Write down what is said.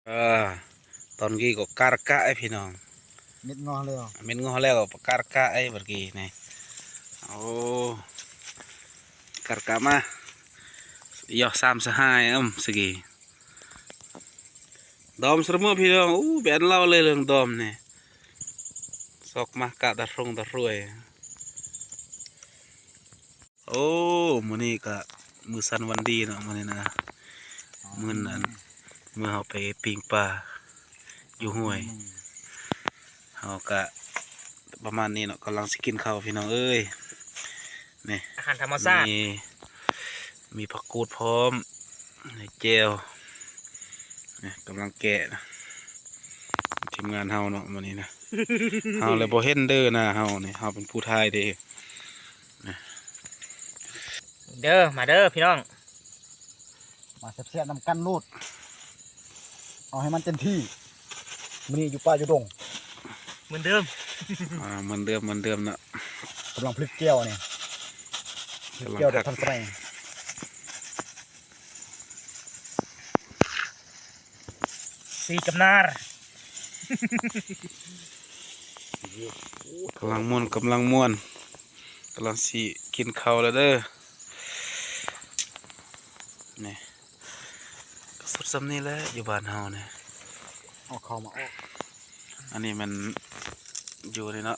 ເອີ ຕອນກີ້ກໍກາລະກະໄອ້ພີ່ນ້ອງ ເມັດງໍແລ້ວ ເມັດງໍແລ້ວກໍກາລະກະໄອ້ບັດກີ້ນີ້. ໂອ້ ກາລະກະມາ ຢໍສາມສະຫາຍ ອືມ ສະກີ ດອມສະເໝີພີ່ນ້ອງ. ໂອ້ ແບນເລົ່າເລີຍເລື່ອງດອມນີ້ ຊອກມາກະຕະໂຣງຕະຣວຍ. ໂອ້ ມື້ນີ້ກະມື້ສັນວັນດີເນາະ ມື້ນີ້ນະ ມື້ນັ້ນ ມື້ເຮົາໄປປີ້ງປາຢູ່ຫ້ວຍ ເຮົາກະປະມານນີ້ເນາະ ກຳລັງຊິກິນເຂົ້າພີ່ນ້ອງເອີຍ. ນີ້ ອາຫານທຳມະຊາດ ມີ ມີຜັກກູດພ້ອມ ແຈ່ວ ນີ້ກຳລັງແກະນະ ທີມງານເຮົາເນາະມື້ນີ້ນະ. ເຮົາແລະບໍ່ເຫັນເດີໜ້າເຮົານີ້ ເຮົາເປັນຜູ້ຖ່າຍເດ້. ເດີ ມາເດີພີ່ນ້ອງ ມາແຊບໆນຳກັນໂລດ ເອົາໃຫ້ມັນເຕັມທີ່. ມື້ນີ້ຢູ່ປ່າຢູ່ດົງ ເໝືອນເດີມ ອ່າ ເໝືອນເດີມ ເໝືອນເດີມເນາະ. ກຳລັງຜະລິດແຈ່ວນີ້ ຜະລິດແຈ່ວແບບທັນສະໄໝ. ສີກຳນານ ກຳລັງມ່ວນ ກຳລັງມ່ວນ ກຳລັງຊິກິນເຂົ້າແລ້ວເດີ. ນີ້ ກໍສຸດສ່ຳນີ້ແຫຼະ ຢູ່ບ້ານເຮົານີ້ ເອົາເຂົ້າມາອອກ. ອັນນີ້ແມ່ນຢູ່ນີ້ເນາະ